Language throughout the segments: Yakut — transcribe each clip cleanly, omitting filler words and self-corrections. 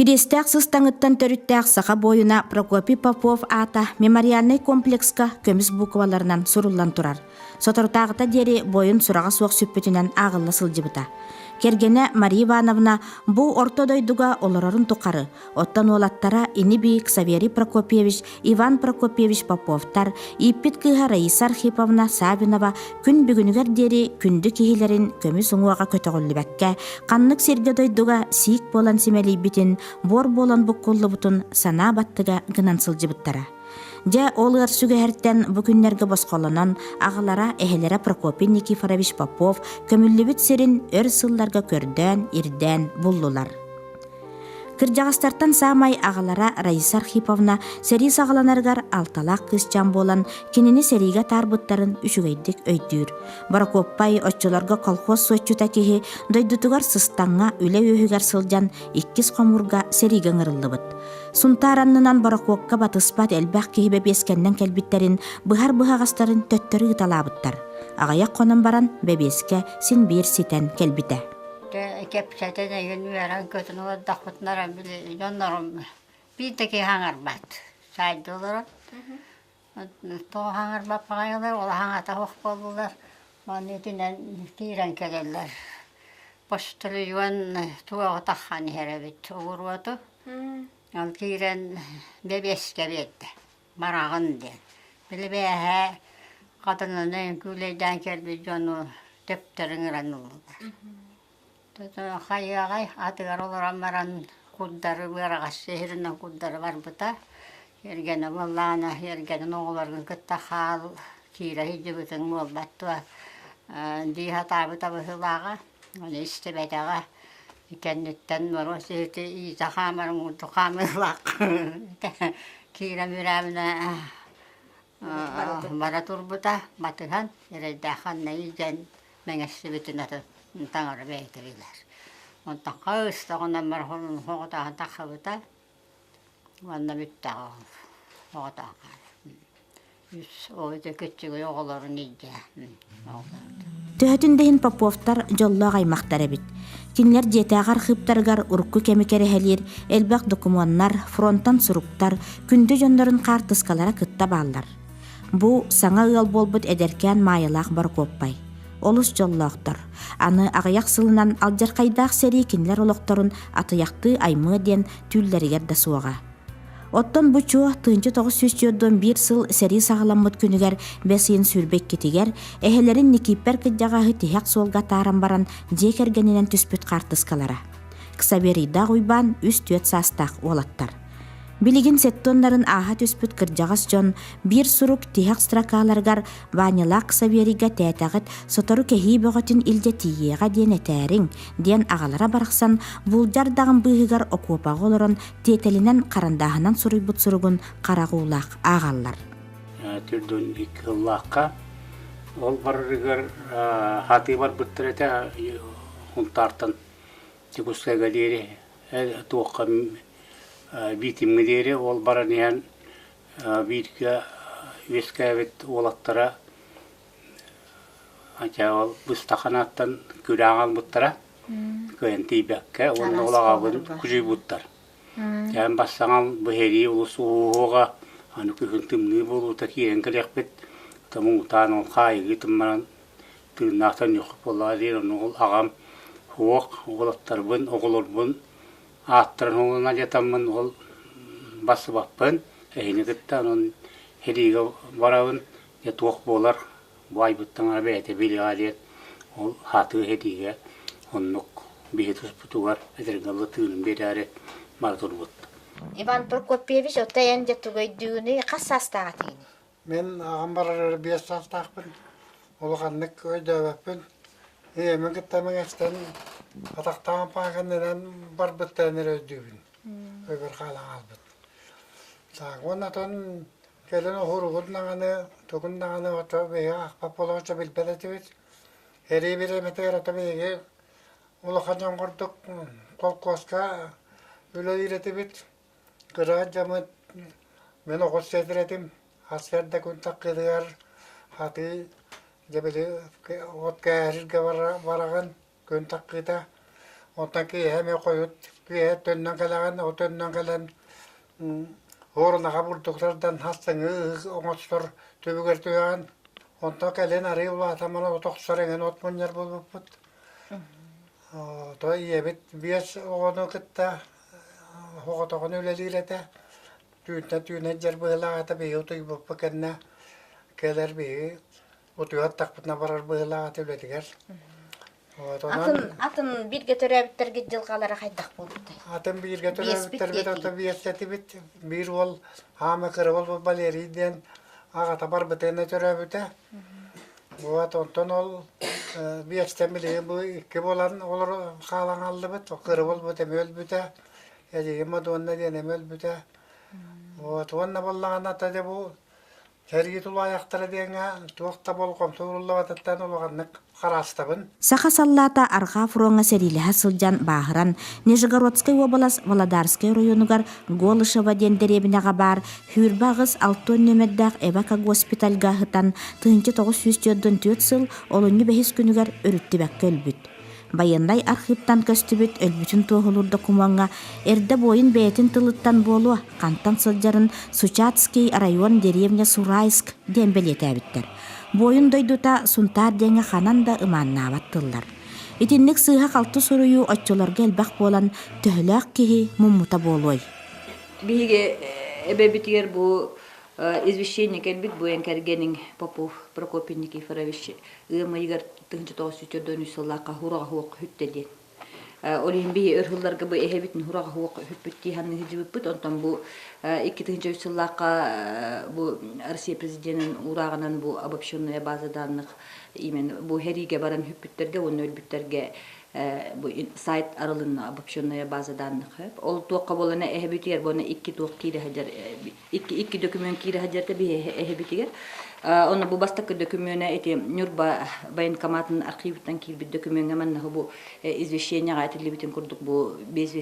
Кириэстээх сыстаҥыттан төрүттээх саха буойуна Прокопий Попов аата мемориальнай комплекска көмүс букваларынан суруллан турар. Соторутааҕыта диэри буойун сураҕа суох сүппүтүнэн ааҕылла сылдьыбыта. Кэргэнэ Мария Ивановна бу орто дойдуга олорорун тухары, оттон уолаттара ини-бии Ксаверий Прокопьевич, Иван Прокопьевич Поповтар, ииппит кыыһа Раиса Архиповна Савинова күн бүгүнүгэр диэри күндү киһилэрин көмүс уҥуоҕа көтөҕүллүбэккэ, ханнык сиргэ-дойдуга сиик буолан симэлийбитин, буор буолан буккуллубутун санаа баттыга гынан сылдьыбыттара. Дьэ, ол ыар сүгэһэртэн бу күннэргэ босхолонон, аҕалара, эһэлэрэ Прокопий Никифорович Попов көмүллүбүт сирин өр сылларга көрдөөн, ирдээн буллулар. Кырдьаҕастартан саамай аҕалара Раиса Архиповна сэрии саҕаланарыгар алталаах кыысчаан буолан, кинини сэриигэ атаарбыттарын үчүгэйдик өйдүүр. Борокуоппай оччолорго колхоз суотчута киһи дойдутугар сыстаҥҥа үлэ үөһүгэр сылдьан иккис хомуурга сэриигэ ыҥырыллыбыт. Сунтаар аннынан борокуокка батыспат элбэх киһи бэбиэскэннэн кэлбиттэрин быһар быһаҕастарын төттөрү ыыталаабыттар. Аҕыйах хонон баран бэбиэскэ син биир ситэн кэлбитэ. Кэпсэтэн эйигин үөрэн-көтөн олордохпутуна эрэ били дьоннорум биир да киһи хаҥарбат. Саайда олорон тоҕо хаҥарбат баҕайылар, ол хаҥата суох буоллулар. Манна итинэн киирэн кэлэллэр. Постольон туоҕу таххан иһэр эбит оҕуруоту. Ол киирэн бэбиэскэ биэрдэ. Бараҕын диэн. Били бээһээ хатынаны күүлэйдээн кэлбит дьону төптөрү ыҥыран ыллылар. Хайыаҕай атыгар олорон баран курдары ыараҕас сиһиринэн курдары барбыта. Эргэнэ буоллаҕына эргэнин оҕолорун кытта хаал киирэ сылдьыбытыҥ буолбат дуо дии сатаабыта быһыылааҕа. Ону истибэтэҕэ. Кэнниттэн Моруос иһити иитэ хаамарын курдук хаамыылаах киирэн үрээминэ бара турбута батыһан эрэйдээх ханна илдьэн мэҥэстибитин атын таҥара бэйэтэ билэр. Онтон хас даҕаны хоҕутааһын тахсыбыта уонна бүттэҕэ ол хоҕутаах үс ол кыччыгый оҕолорун илдьэ Төһөтүн да иһин Поповтар дьоллоох аймахтар эбит. Кинилэр дьиэтээҕи архыыптарыгар урукку кэми кэрэһэлиир элбэх докумуоннар, фронтан суруктар, күндү дьоннорун хаартыскалара кытта бааллар. Бу саҥа ыал буолбут эдэркээн Маайалаах Борокуоппай. Олус дьоллоохтор. Аны аҕыйах сылынан алдьархайдаах сэрии кинилэр олохторун атыйахтыы аймыа диэн түүллэригэр да суоҕа. Оттон бу чуо 1941 сыл сэрии саҕаламмыт күнүгэр бэс ыйын 22-тигэр эһэлэрин Никииппэр кырдьаҕаһы тиһэх суолга атааран баран дьиэ кэргэнинэн түспүт хаартыскалара. Ксаверийдаах Уйбаан үс-түөрт саастаах уолаттар. Билигин сеттоннарын ааһа түспүт кырдьаҕас дьон биир сурук тиһэх строкаларыгар Ванялаах Ксаверийга тээтэҕит сотору кэһии бөҕөтүн илдьэ тиийиэҕэ диэн этээриҥ, диэн аҕалара барахсан булдьа ардаҕын быыһыгар окуопаҕа олорон тиэтэлинэн харандааһынан суруйбут суругун харах уулаах ааҕаллар. Түрдүн икки сыллаахха ол барарыгар хатыы барбыттар этэ Хунтаартан Дьокуускайга диэри туохха Биитимҥэ диэри ол баран иһэн бииргэ үөскээбит уолаттара ол быстаханааттан күрээн хаалбыттара кыайан тиийбэккэ уонна ол аҕабын кучуйбуттар. Дьэ бастаҥал бу сэрии олус уһуоҕа аны күһүн тымныы буолуута киирэн кэлиэхпит муҥутаан ол хаайыы тыммаран тыыннаахтан ньухуп буоллаҕа диир ону ол аҕам суох уолаттарбын оҕолорбун ааттарын уолунан алдьатаммын ол бассыбаппын эһини кытта онон сэриигэ барабын дьэ туох буолар бу айбыт таҥара бэйэтэ билиэҕэ диэн ол саатыы сэриигэ оннук биһи туспутугар этэргэ дылы тыынын биэрээри бара турбут. Иван Прокопьевич, отой эн дьэ тугу өйдүүгүнүй? Хас саастаах этигиний? Мин аҕам барарыгар биэс саастаахпын, улаханнык өйдөөбөппүн. Ийэбин кытта мэҥэстэн атахтаан пааканынан барбыттарын эрэ өйдүүбүн. Өйбөр хаалан хаалбыт. Так, уонна отон кэлин уһуругун даҕаны, тугун даҕаны ото биһиги аахпат буолан билбэт этибит. Эрии бириэмэтигэр ото биһиги улахан дьон курдук холкуоска үлэлиир этибит. Кыра дьаммыт мин оҕус сиэтэр этим, сарсыарда күн таххыытыгар хатыы дьэ били от кээһэргэ бараҕын күн таххыыта. Онтон киэһэ эмиэ хойут киэһэ төннөн кэлэҕин, ол төннөн кэлэн уорунаҕа бурдуктардан хастыҥы оҥостор түбүгэр түһэҕин. Онтон кэлин арыый улаатан баран от охсор эҥин от мунньар буолбуппут. То ийэбит биэс оҕону кытта оҕотоҕун үлэлиир этэ. Түүнтэн түүнэ дьэр быһыылаах этэ биһиги утуйбуппут кэннэ кэлэр биһиги утуйа аттахпытына барар быһыылаах этэ үлэтигэр. Вот Атын онон атын бииргэ төрөөбүттэргит дьылҕалара хайдах буолбутай? атын бииргэ Биэспит төрөөбүттэрбит ото диэтигит. биэстэтибит. Биир уол хаама кыра уол Валерий диэн аҕата барбытыгына төрөөбүтэ. Вот онтон ол биэстэн билигин бу икки буолан олоро хаалан хааллыбыт. Кыра буолбут эмиэ өлбүтэ. Эдьиийим Мадонна диэн эмиэ өлбүтэ. Вот уонна буоллаҕына ата дьэ бу Сэрии тулаайахтара диэҥҥэ туох да болҕомто ууруллубатыттан улаханнык хараастабын. Саха саллаата Арҕаа фроҥҥа сэриилэһэ сылдьан бааһыран, Нижегородскай уобалас Володарскай оройуонугар Голышево диэн дэриэбинэҕэ баар 28 60 нүөмэрдээх эвако госпитальга сытан 1944 сыл олунньу бэһис күнүгэр өрүттүбэккэ өлбүт. Байыаннай архыыптан көстүбүт өлбүтүн туоһулуур докумуоҥҥа эрдэ буойун бэйэтин тылыттан буолуо, хантан сылдьарын Сучатский район деревня Сурайск диэн бэлиэтээбиттэр. Буойун дойдута Сунтаар диэҥҥэ ханан да ымааннаабат тыллар. Итинник сыыһа-халты суруйуу оччолорго элбэх буолан, төһөлөөх киһи муммута буолуой? Биһиги эбэбитигэр бу извещение кэлбит бу эн кэргэниҥ Попов Прокопий Никифорович ыам ыйыгар 1943 сыллаахха хураҕа суох сүттэ диэн. Ол иһин биһи өр сылларга бу эһэбитин хураҕа суох сүппүт дии саныы сылдьыбыппыт. Онтон бу 2003 сыллаахха бу Россия президенин уурааҕынан бу обобщенная база данных именно бу сэриигэ баран сүппүттэргэ уонна өлбүттэргэ бу сайт арылынна обобщенная база данных. Ол туохха буолана эһэбитигэр буона икки туох киирэ сылдьар икки икки дөкүмүөн киирэ сылдьарта биһи эһэбитигэр. Онно бу бастакы дөкүмүөнэ ити Ньурба военкоматын архивыттан киирбит дөкүмүөҥҥэ манна бу извещениеҕа этиллибитин курдук бу без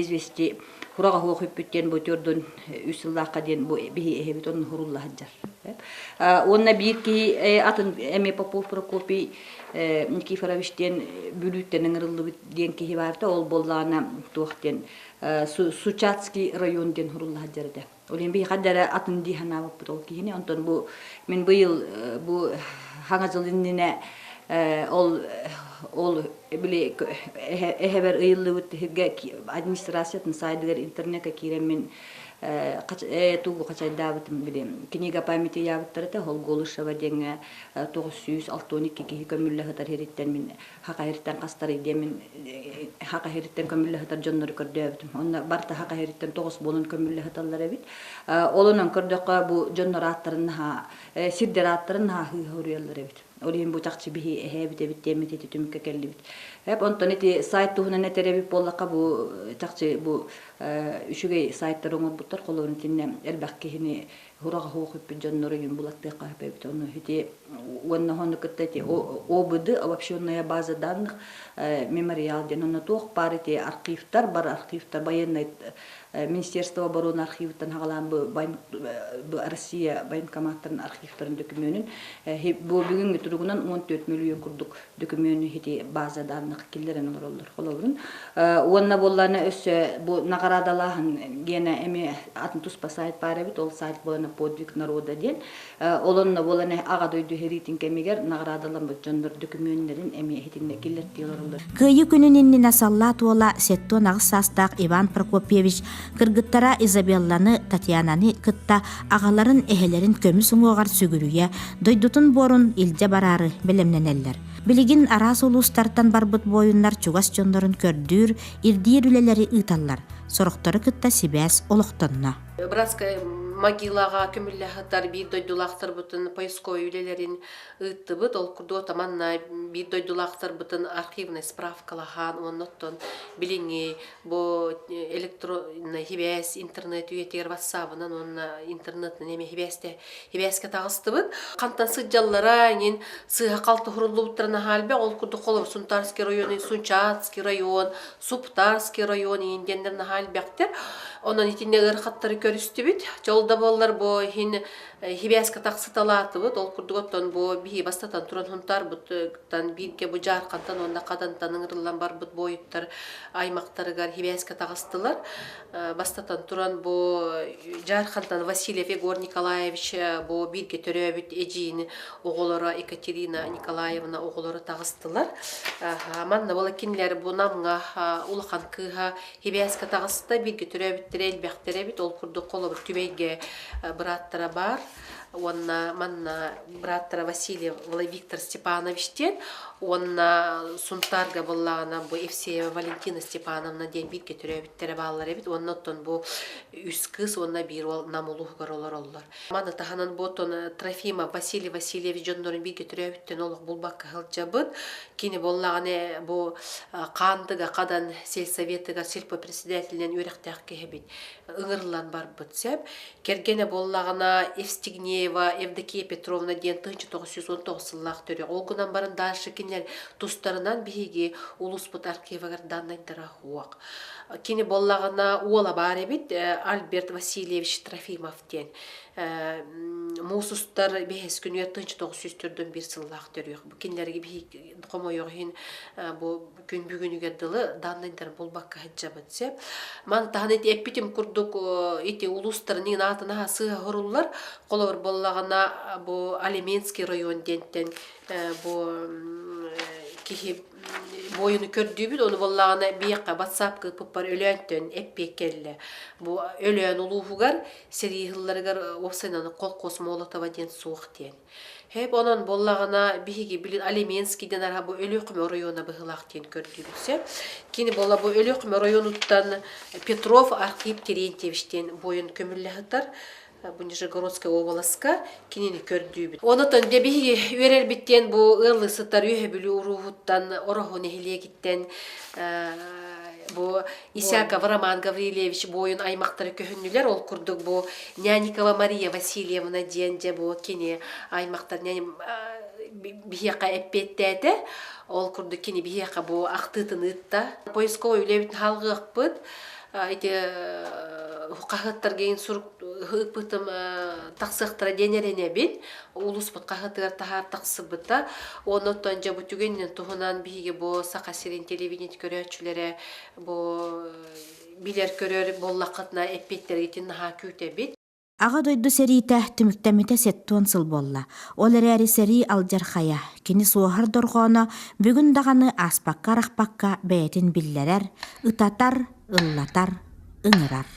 вести хураҕа суох үппүт диэн бу төрдүн үс сыллаахха диэн бу биһи эһэбит онно хурулла сылдьар. Уонна биир киһи атын эмиэ Попов Прокопий Никифорович диэн Бүлүүттэн ыҥырыллыбыт диэн киһи баарта ол буоллаҕына туох диэн Сучатский район диэн сурулла сылдьар этэ. Ол иһин биһи ханна эрэ атын дии санаабыппыт ол киһини. Онтон бу мин быйыл бу хаҥа дьыл иннинэ ол ол били эһэбэр ыйыллыбыт сиргэ администрациятын саайдыгар интернекка киирэн мин тугу хачайдаабытым били книга памяти ыйаабыттар этэ ол Голышева диэҥҥэ 962 киһи көмүллэ сытар сириттэн мин Хаха иһириттэн хастарый диэммин хаха иһириттэн көмүллэ сытар дьоннору көрдөөбүтүм. Онно барыта хаха иһириттэн тоҕус буолан көмүллэ сыталлар эбит. Ол онон көрдөххө бу дьоннор ааттарын наһаа сирдэр ааттарын наһаа сыыһа уруйаллар эбит. Ол иһин бу чахчы биһи эһээбит эбит диэммит ити түмүккэ кэллибит. Эп онтон ити сайт туһунан этэр эбит буоллахха бу чахчы бу үчүгэй сайттар оҥорбуттар холобурун итиннэ элбэх киһини Хураҕа суох үппүт дьоннору иһин булаттыахха сөп эбит. Ону ити уонна ону кытта ити ОБД, обобщенная база данных, мемориал диэн онно туох баар ити архивтар, бар архивтар, военный Министерство обороны архивыттан хаҕалаан бу Россия военкоматтарын архивтарын дөкүмүөнүн бу бүгүҥҥү туругунан 14 мөлүйүөн курдук дөкүмүөнү ити база данных киллэрэн олороллор холобурун уонна буоллаана өссө бу наҕараадалааһын гиэнэ эмиэ атын туспа сайт баар эбит ол сайт буолана подвиг народа диэн ол онно буолан аҕа дойду сэриитин кэмигэр наҕараадаламмыт дьоннор дөкүмүөннэрин эмиэ иһитиннэ киллэртии олороллор Кыайыы күнүн иннинэ саллаат уола 78 саастаах Иван Прокопьевич кыргыттара Изабелланы, Татьянаны кытта аҕаларын, эһэлэрин көмүс уҥуоҕар сүгүрүйэ, дойдутун буорун илдьэ бараары бэлэмнэнэллэр. Билигин араас улуустартан барбыт буойуннар чугас дьоннорун көрдүүр, ирдиир үлэлэри ыыталлар. Сорохтору кытта сибээс олохтонно. Братская могилаҕа көмүллэ сытар биир дойдулаахтарбытын поисковой үлэлэрин ыыттыбыт. Ол курдук таманна биир дойдулаахтарбытын архивный справкалаһан уонна оттон билиҥҥи бу электроннай сибээс интернет үйэтигэр ватсабынан уонна интернетинэн эмиэ сибээсте сибээскэ таҕыстыбыт. Хантан сылдьаллара иҥин сыыһа-халты уһуруллубуттара наһаа элбэх. Ол курдук холобур Сунтарский район, Сунчатский район, Суптарский район иҥин диэннэр наһаа элбэхтэр. Онон итиннэ ыарахаттары көрүстүбүт. Дьол да буоллар бу иһин хибээскэ тахсыталаатыбыт. Ол курдук оттон бу биһи бастатан туран Хунтаарбыттан бииргэ бу Дьаархантан уонна Хадантан ыҥырыллан барбыт буойуттар аймактарыгар хибээскэ таҕыстылар. Бастатан туран бу Дьаархантан Васильев Егор Николаевич бу бииргэ төрөөбүт эдьиийин оҕолоро Екатерина Николаевна оҕолоро таҕыстылар. Манна буола кинилэр бу Намҥа улахан кыыһа Хибээскэ таҕыста, бииргэ төрөөбүттэрэ элбэхтэр эбит. Ол курдук холобур Түбэйгэ бырааттара баар уонна манна бырааттара Васильев Виктор Степанович диэн уонна Сунтаарга буоллаҕына бу Евсеева Валентина Степановна диэн бииргэ төрөөбүттэрэ бааллар эбит. Уонна оттон бу үс кыыс уонна биир уол Нам улууһугар олороллор. Маны таһынан бу оттон Трофимов Василий Васильевич дьоннорун бииргэ төрөөбүттэн олох булбакка сылдьабыт. Кини буоллаҕына бу Хаандыга Хадан сельсоветыгар сельпо председателинэн үөрэхтээх киһи эбит. Ыҥырыллан барбыт сөп. Кэргэнэ буоллаҕына Евстигнеева Евдокия Петровна диэн 1919 сыллаах төрүөх. Ол гынан баран дальше кинилэр тустарынан биһиги улууспут архивыгар даннайдара суох. Кини буоллаҕына уола баар эбит Альберт Васильевич Трофимов диэн. Муус устар биһэс күнүгэр 1941 сыллаах төрүөх. Бу кинилэргэ биһиги хомойуох иһин бу күн бүгүнүгэр дылы данныйдар булбакка сылдьабыт сөп. Маны таһынан ити эппитим курдук ити улуустарын иин аатын аһа сыыһа хоруллар. Холобур буоллаҕына бу Алименский район диэнтэн бу киһи буойуну көрдүүбүт, ону буоллаҕына биһиэхэ WhatsApp ыыппыппар Өлөөнтөн эппиэт кэллэ. Бу Өлөөн улууһугар сэрии сылларыгар уопсайынан колхоз Молотова диэн суох диэн. Хэп онон буоллаҕына биһиги билин Алименский диэн араха бу Өлүөхүмэ оройуона быһыылаах диэн көрдүүбүт сөп. Кини буолла бу Өлүөхүмэ оройуонуттан Петров Архип Терентьевич диэн буойун көмүллэ сытар. Бу Нижегородскай уобаласка кинини көрдүүбүт. Онотон дьэ биһиги үөрэрбит диэн бу ыаллыы сытар Үөһэ Бүлүү улууһуттан Ороһу нэһилиэгиттэн бу Исяков Роман Гаврильевич буойун аймактары көһүннүлэр. Ол курдук бу Няникова Мария Васильевна диэн дьэ бу кини аймактар биһиэхэ эппиэттээтэ. Ол курдук кини биһиэхэ бу ахтыытын ыытта. Поисковой үлэбитин халҕыахпыт. Ити хаһыаттарга сурук ыыппытым тахсыахтара диэн эрэнэбин. Улууспут хаһыатыгар таһаар тахсыбыта. Онон дьэ бу түгэнинэн туһунан биһиги бу Саха сирин телевидение көрөөччүлэрэ бу билэр-көрөр буоллаххытына эппиэттэргитин наһаа күүтэбит. Аҕа дойду сэриитэ түмүктэммитэ 70 сыл буолла. Ол эрээри сэрии алдьархайа, кини суоһар дорҕооно бүгүн даҕаны ааспакка-арахпакка бэйэтин биллэрэр, ытатар, ыллатар, ыҥырар.